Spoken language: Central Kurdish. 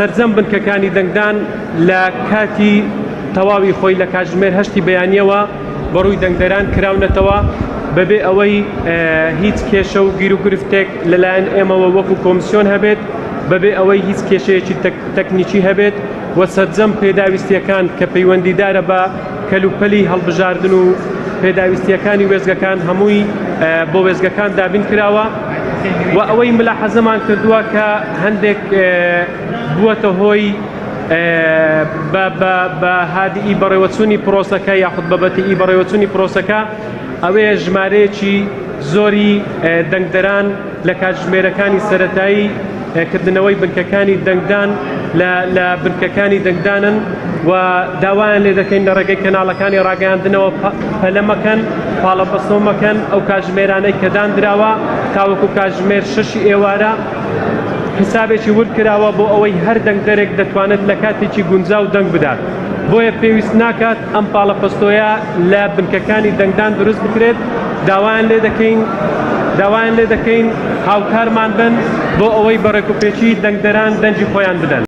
سەرجەم بنکەکانی دەنگدان لە کاتی تەواوی خۆی لە کاتژمێر هەشتی بەیانیەوە بەڕووی دەنگدەران کراونەتەوە بەبێ ئەوەی هیچ کێشە و گیروگرفتێک لەلایەن ئێمەوە وەکو کۆمسیۆن هەبێت، بەبێ ئەوەی هیچ کێشەیەکی تەکنیکی هەبێت و سەرجەم پێداویستییەکان کە پەیوەندیدارە بە کەلوپەلی هەڵبژاردن و پێداویستییەکانی وێستگەکان هەمووی بۆ وێستگەکان دابین کراوە و ئەوەی ملاحەزەمان کردووە کە هەندێک بووەتە هۆی بە هادیی بەڕێوەچوونی پرۆسەکە یاخود بە بەتیی بەڕێوەچوونی پرۆسەکە ئەوەیە ژمارەیەکی زۆری دەنگدەران لە کاتژمێرەکانی سەرەتایی کردنەوەی بنکەکانی دەنگدان لە بنکەکانی دەنگدانن و داوایان لێ دەکەین لە ڕێگەی کەناڵەکانی ڕاگەیاندنەوە پەلە مەکەن پاڵەپەستۆ مەکەن ئەو کاتژمێرانەی کە داندراوە تاوەکو کاتژمێر شەشی ئێوارە حسابێکی ورد کراوە بۆ ئەوەی هەر دەنگدەرێک دەتوانێت لە کاتێکی گونجاو دەنگ بدات بۆیە پێویست ناکات ئەم پاڵەپەستۆیە لە بنکەکانی دەنگدان دروست بکرێت، داوایان لێ دەکەین داوایان لێ دەکەین هاوکارمان بن بۆ ئەوەی بە ڕێکوپێکی دەنگدەران دەنگی خۆیان بدەن.